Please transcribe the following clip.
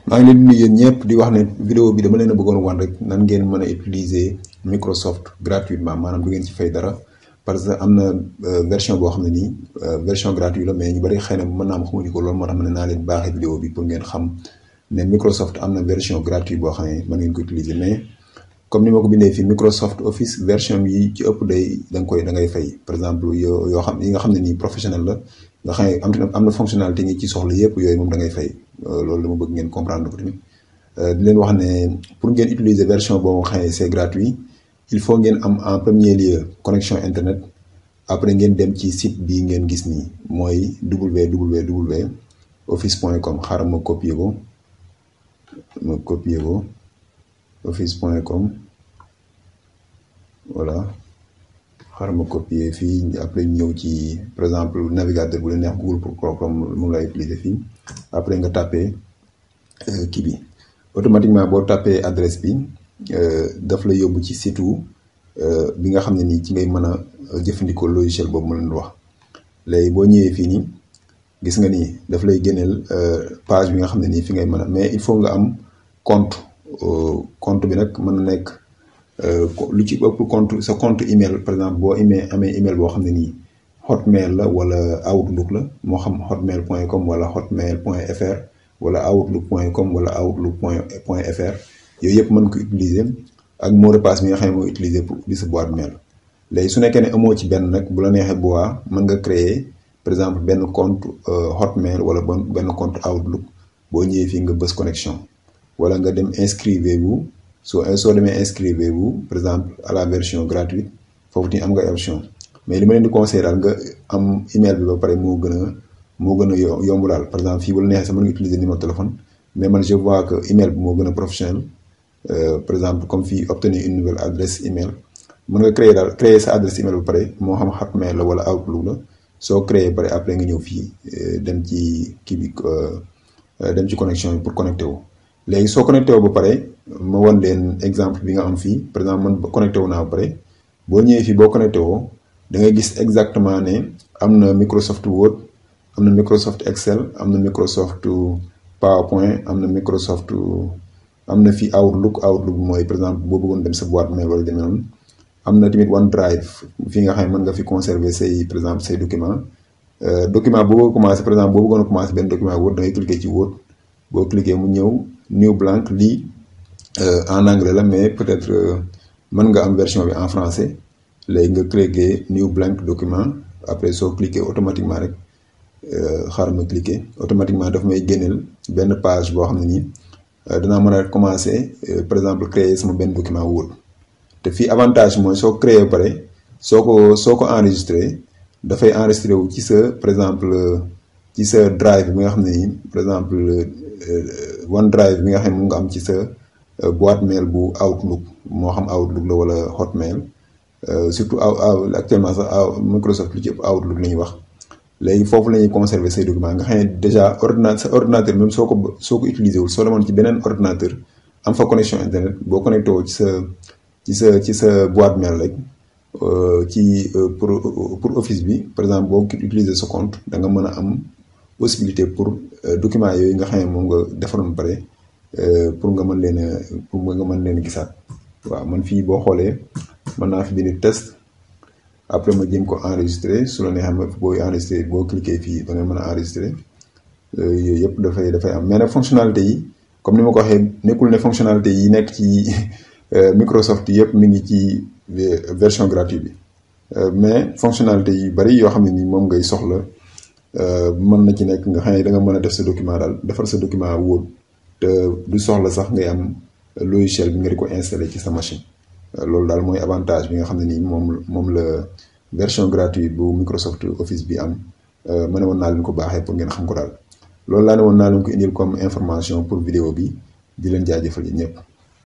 maa ngi leen di nuyu yéen ñëpp di wax ne vidéo bi dama leen a bëggoon wan rek nan ngeen mën a utiliser Microsoft gratuitement maanaam du ngeen ci fay dara parce que am na version boo xam ne nii version gratuite la mais ñu bari xëy na mën naa am xamuñu ko loolu moo tax ma ne naa leen baaxee vidéo bi pour ngeen xam ne Microsoft am na version gratuite boo xam ne mën ngeen ko utiliser mais comme ni ma ko bindee fii Microsoft Office version yi ci ëpp da ngay fay par exemple yoo xam yi nga xam ne nii professionnel la nga xam ne am na fonctionnalité ngi ci soxla yëpp yooyu moom da ngay fay loolu dama bëgg ngeen comprendre ko tamit di leen wax ne pour ngeen utiliser version boobu nga xam ne c'est gratuit il faut ngeen am en premier lieu connexion internet après ngeen dem ci site bi ngeen gis nii mooy www.office.com xaaral ma copier ko office.com voilà xaaral ma copier fii après ñëw ci par exemple navigateur bu la neex Google pour Chrome mu lay utiliser fii après nga tapé kii bi automatiquement boo tapé adresse bi daf la yóbbu ci site bi nga xam ne nii ci ngay mën a jëfandikoo logiciel boobu ma leen wax léegi boo ñëwee fii nii gis nga nii daf lay génneel page bi nga xam ne nii fi ngay mën a mais il faut nga am compte bi nag mën na nekk lu ci ëpp compte sa compte email par exemple boo amee email boo xam ne nii hotmail la wala outlook la moo xam hotmail.com wala hotmail.fr wala outlook.com wala outlook.fr yooyu yëpp mën ko utiliser ak mot de passe bi nga xam ne mooy utiliser pour ubbi sa boîte mail léegi su nekkee ne amoo ci benn nag bu la neexee boobaa mën nga créer par exemple benn compte hotmail wala benn compte outlook boo ñëwee fii nga bës connexion wala nga dem inscrivez-vous soo demee inscrivez-vous par exemple à la version gratuite foofu tamit am nga option mais li ma leen di conseiller daal nga am email bi ba pare moo gën a yomb daal par exemple fii bu la neexee sax mën nga utiliser numéro téléphone mais man je vois que email bi moo gën a professionnel par exemple comme fii obtenir une nouvelle adresse email mën nga créer sa adresse email ba pare moo xam Hotmail la wala Outlook la soo créer ba pare après nga ñëw fii dem ci kii bi dem ci connexion bi pour connecté wu. léegi soo connecté wu ba pare ma won leen exemple bi nga am fii par exemple man connecté wu naa ba pare boo ñëwee fii boo connecté woo da ngay gis exactement ne am na Microsoft Word am na Microsoft Excel am na Microsoft PowerPoint am na Microsoft am na fii Outlook mooy par exemple boo bëggoon dem sa boîte mail wala demee noonu am na tamit OneDrive fii nga xam ne mën nga fi conserver say par exemple say document boo bëgg commencé par exemple boo bëggoon a commencé benn document Word da ngay cliquer ci Word boo cliquer mu ñëw new blank lii en anglais la mais peut-être mën nga am version bi en français léegi nga cliquer new blank document après soo cliquer automatiquement rek xaaral ma cliquer automatiquement daf may génneel benn page boo xam ne nii danaa mën a commencer par exemple créer sama benn document Word te fii avantage mooy soo créer ba pare soo ko enregistré dafay enregistré wu ci sa par exemple ci sa drive bi nga xam ne nii par exemple OneDrive bi nga xam ne moom nga am ci sa boîte mail bu Outlook moo xam Outlook la wala Hotmail surtout actuellement sax Microsoft lu ci ëpp Outlook la ñuy wax léegi foofu la ñuy conserver say documents nga xam ne déjà sa ordinateur même soo ko utiliser wul soo demoon ci beneen ordinateur am fa connexion internet boo connecté woo ci sa boîte mail rek pour Office bi par exemple boo utiliser sa compte da nga mën a am possibilité pour documents yooyu nga xam ne moom nga defaroon ba pare pour nga mën leen gisaat waaw man fii boo xoolee mën naa fi bind test après ma jéem ko enregistrer su la neexee booy enregistrer boo cliquer fii da nga mën a enregistrer yooyu yëpp dafay am mais nag fonctionnalité yi comme ni ma ko waxee nekkul ne fonctionnalité yi nekk ci Microsoft yëpp mi ngi ci version gratuite bi mais fonctionnalité yi bari yoo xam ne nii moom ngay soxla mën na ci nekk nga xam ne da nga mën a def sa document daal defar sa document Word te du soxla sax ngay am logiciel bi nga di ko installer ci sa machine loolu daal mooy avantage bi nga xam ne nii moom la version gratuite bu Microsoft Office bi am ma ne woon naa leen ko baaxee pour ngeen xam ko daal loolu laa ne woon naa leen ko indil comme information pour vidéo bi di leen jaajëfal yi ñëpp.